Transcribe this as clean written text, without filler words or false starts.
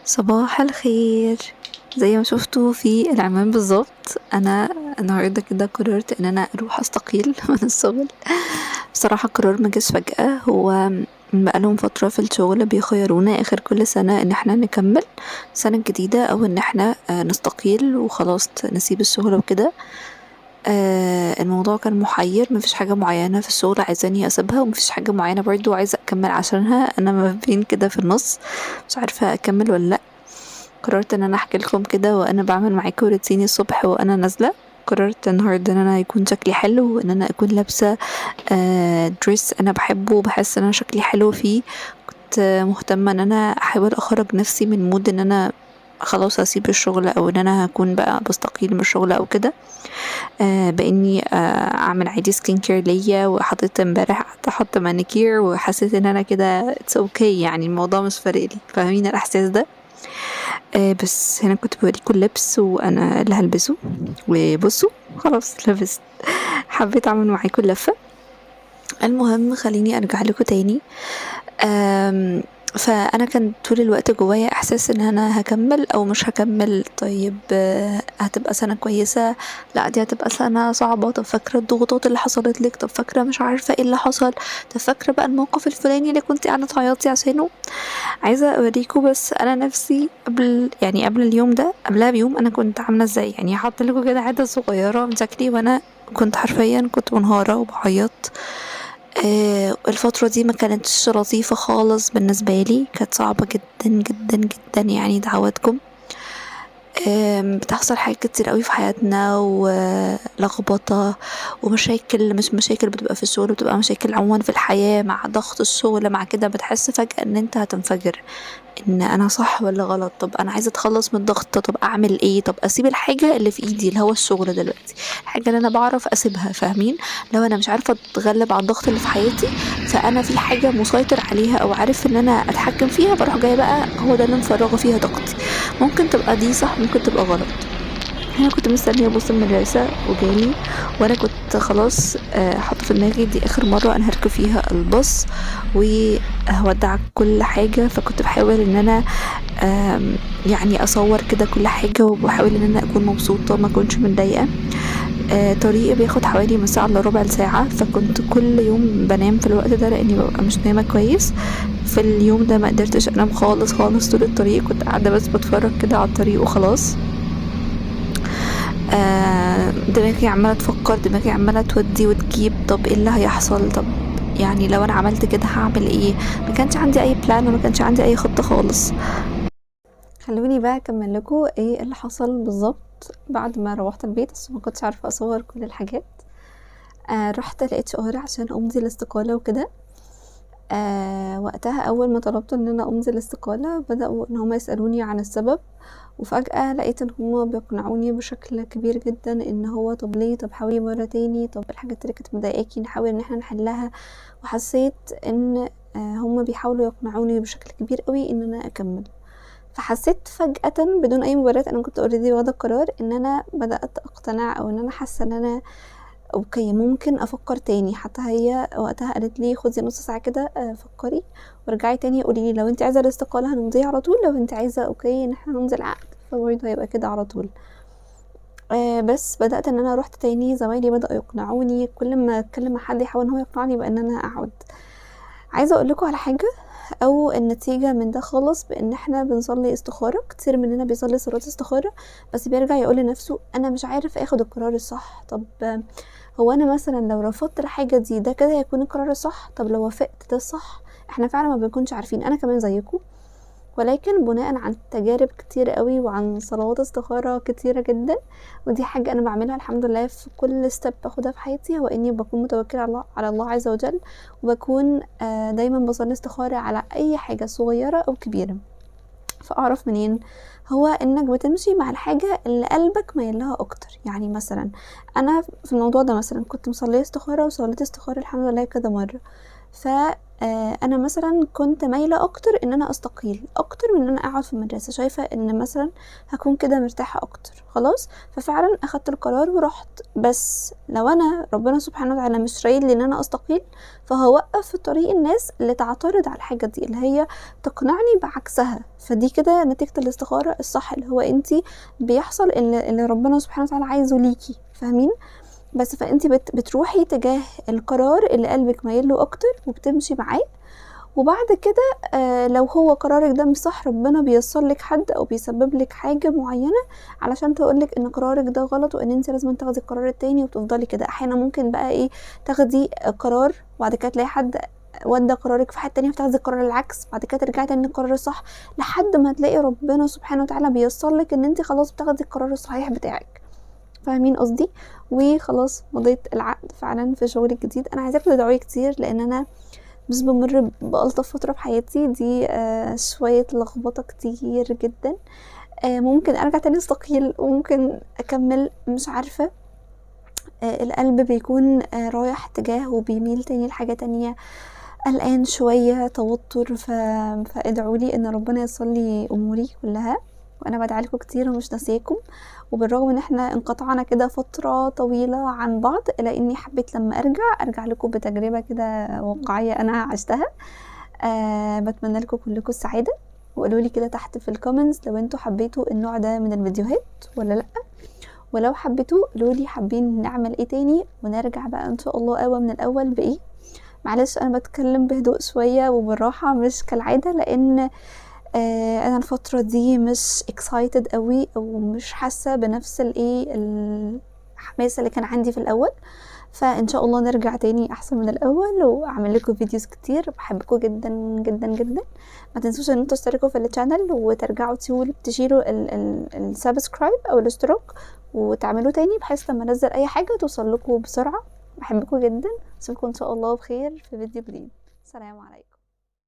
صباح الخير. زي ما شفتوا في العنوان بالظبط، انا النهارده كده قررت ان انا اروح استقيل من الشغل. بصراحة القرار ما جاش فجأة، هو بقالهم فترة في الشغل بيخيرونا اخر كل سنة ان احنا نكمل السنة الجديدة او ان احنا نستقيل وخلاص نسيب الشغل وكده. الموضوع كان محير، مفيش حاجة معينة في الشغل عايزاني اسيبها، ومفيش حاجة معينة برضو عايزة اكمل عشانها. انا ما بين كده في النص، مش عارفة اكمل ولا لا. قررت ان انا احكي لكم كده وانا بعمل معاكم روتيني الصبح وانا نازلة. قررت النهاردة ان انا يكون شكلي حلو، وان انا اكون لابسة دريس انا بحبه وبحس ان انا شكلي حلو فيه. كنت مهتمة ان انا احاول اخرج نفسي من مود ان انا خلاص هسيب الشغل او ان انا هكون بقى بستقيل من الشغل او كده، باني اعمل عادي skin care ليا، وحطيت امبارح قعدت احط مانيكير وحسيت ان انا كده it's okay، الموضوع مش فارق لي، فاهمين الاحساس ده؟ بس هنا كنت بوريكم اللبس وانا اللي هلبسه، وبصوا خلاص لبست. حبيت اعمل معاكم اللفه. المهم خليني ارجع لكم تاني. فانا كان طول الوقت جوايا احساس ان انا هكمل او مش هكمل. طيب، هتبقى سنه كويسه، لا دي هتبقى سنه صعبه، طب فاكره الضغوطات اللي حصلت لك، طب فاكره مش عارفه ايه اللي حصل، طب فاكره بقى الموقف الفلاني اللي كنت قاعده تعيطي عشانه. عايزه اوريكم بس انا نفسي قبل اليوم ده، قبلها بيوم انا كنت عامله ازاي. هحط لكم كده عاده صغيره من شكلي وانا كنت حرفيا منهاره وبعيط. الفترة دي ما كانتش لطيفة خالص بالنسبة لي، كانت صعبة جدا جدا جدا، دعواتكم. بتحصل حاجات كتير قوي في حياتنا ولخبطة ومشاكل، مش مشاكل بتبقى في الشغل، بتبقى مشاكل عموما في الحياة مع ضغط الشغل مع كده. بتحس فجأة ان انت هتنفجر، ان انا صح ولا غلط، طب انا عايزة اتخلص من الضغط، طب اعمل ايه، طب اسيب الحاجة اللي في ايدي اللي هو الشغل دلوقتي، الحاجة اللي انا بعرف اسيبها، فاهمين؟ لو انا مش عارفة اتغلب على الضغط اللي في حياتي، فانا في حاجة مسيطر عليها او عارف ان انا اتحكم فيها، بروح جاية بقى هو ده اللي مفرغة فيها طاقتي. ممكن تبقى دي صح، ممكن تبقى غلط. انا كنت مستنية باص المدرسة وجالي، وانا كنت خلاص، حاطة في دماغي دي اخر مرة انا هركب فيها الباص وهودع كل حاجة. فكنت بحاول ان انا، اصور كده كل حاجة، وبحاول ان انا اكون مبسوطة ما اكونش متضايقة. طريقي بياخد حوالي من ساعة الا ربع لساعة، فكنت كل يوم بنام في الوقت ده لاني ببقى مش نايمة كويس. في اليوم ده ما قدرتش انام خالص خالص طول الطريق، كنت قاعدة بس بتفرج كده على الطريق وخلاص. دماغي عمالة تفكر، دماغي عمالة تودي وتجيب، طب ايه اللي هيحصل، طب لو انا عملت كده هعمل ايه. ما كانش عندي اي بلان وما كانش عندي اي خطة خالص. خلوني بقى اكمل لكم ايه اللي حصل بالظبط بعد ما روحت البيت، بس ما كنتش عارفة اصور كل الحاجات. رحت ال اتش ار عشان امضي الاستقالة وكده. وقتها اول ما طلبت ان انا امضي الاستقالة بدأوا ان هم يسألوني عن السبب، وفجأة لقيت ان هم بيقنعوني بشكل كبير جدا ان هو طب ليه، طب حاولي مرة تاني، طب الحاجات اللي كانت مضايقاكي نحاول ان احنا نحلها. وحسيت ان هم بيحاولوا يقنعوني بشكل كبير قوي ان انا اكمل. فحسيت فجأة بدون اي مبررات، انا كنت already واخدة القرار، ان انا بدأت اقتنع او ان انا حاسة ان انا okay ممكن افكر تاني. حتى هي وقتها قالت لي خدي نص ساعة كده، فكري وارجعي تاني قولي لي لو انت عايزة الاستقالة هنمضيها على طول، لو انت عايزة okay ان احنا نمضي العقد فبرضه هيبقى كده على طول. بس بدأت ان انا روحت تاني، زمايلي بدأوا يقنعوني، كل ما اتكلم مع حد يحاول ان هو يقنعني بان انا اقعد. عايزة اقول لكم على حاجة او النتيجة من ده خالص، بان احنا بنصلي استخارة، كتير مننا بيصلي صلاة استخارة بس بيرجع يقول لنفسه انا مش عارف اخد القرار الصح، طب هو انا مثلا لو رفضت الحاجة دي ده كده هيكون القرار الصح، طب لو وافقت ده الصح. احنا فعلا ما بنكونش عارفين، انا كمان زيكم، ولكن بناء عن تجارب كتير قوي وعن صلوات استخارة كتيرة جدا، ودي حاجة انا بعملها الحمد لله في كل ستيب باخدها في حياتي، هو اني بكون متوكلة على الله عز وجل، وبكون دايما بصلي استخارة على اي حاجة صغيرة او كبيرة. فاعرف منين؟ هو انك بتمشي مع الحاجة اللي قلبك مايل لها اكتر. مثلا انا في الموضوع ده مثلا كنت مصلية استخارة، وصليت استخارة الحمد لله كذا مرة، انا مثلا كنت مايلة اكتر ان انا استقيل اكتر من ان انا اقعد في المدرسة، شايفه ان مثلا هكون كده مرتاحة اكتر، خلاص. ففعلا اخدت القرار ورحت. بس لو انا ربنا سبحانه وتعالى مش رايد لي ان انا استقيل، فهوقف في طريق الناس اللي تعترض على الحاجة دي، اللي هي تقنعني بعكسها. فدي كده نتيجة الاستخارة الصح، اللي هو انتي بيحصل اللي ربنا سبحانه وتعالى عايزه ليكي، فاهمين؟ بس فانتي بتروحي تجاه القرار اللي قلبك مايل له اكتر وبتمشي معاه، وبعد كده لو هو قرارك ده مش صح، ربنا بيسر لك حد او بيسبب لك حاجة معينة علشان تقولك ان قرارك ده غلط وان انت لازم تاخدي القرار التاني، وتفضلي كده. احيانا ممكن بقى ايه، تاخدي قرار وبعد كده تلاقي حد ودى قرارك في حتة تانية فتاخدي القرار العكس، بعد كده ترجعي تاني للقرار الصح، لحد ما تلاقي ربنا سبحانه وتعالى بيسر لك ان انت خلاص بتاخدي القرار الصحيح بتاعك، فاهمين قصدي؟ وخلاص مضيت العقد فعلا في شغلي الجديد. انا عايزاكم تدعوا لي كتير، لان انا مش بمر بألطف فترة في حياتي دي، شوية لخبطة كتير جدا. ممكن ارجع تاني استقيل وممكن اكمل، مش عارفة. القلب بيكون رايح تجاه وبيميل تاني لحاجة تانية، قلقان شوية، توتر. فادعوا لي ان ربنا ييسر لي اموري كلها، وانا بدعي لكم كتير ومش ناسياكم. وبالرغم ان احنا انقطعنا كده فترة طويلة عن بعض، الا اني حبيت لما ارجع لكم بتجربة كده واقعية انا عشتها. بتمنى لكم كلكم السعادة، وقولوا لي كده تحت في ال comments لو انتوا حبيتوا النوع ده من الفيديوهات ولا لا، ولو حبيتوه قولوا لي حابين نعمل ايه تاني، ونرجع بقى ان شاء الله قوي من الاول بايه. معلش انا بتكلم بهدوء شوية وبالراحة مش كالعادة، لان انا الفترة دي مش excited قوي، او مش حاسة بنفس الحماس اللي كان عندي في الاول. فان شاء الله نرجع تاني احسن من الاول، واعمل لكم videos كتير. بحبكم جدا جدا جدا. ما تنسوش ان انتوا تشتركوا في ال channel وترجعوا تشيلوا ال subscribe او الاشتراك وتعملوه تاني، بحيث لما انزل اي حاجة توصل لكم بسرعة. بحبكم جدا، اشوفكم ان شاء الله بخير في فيديو جديد. سلام عليكم.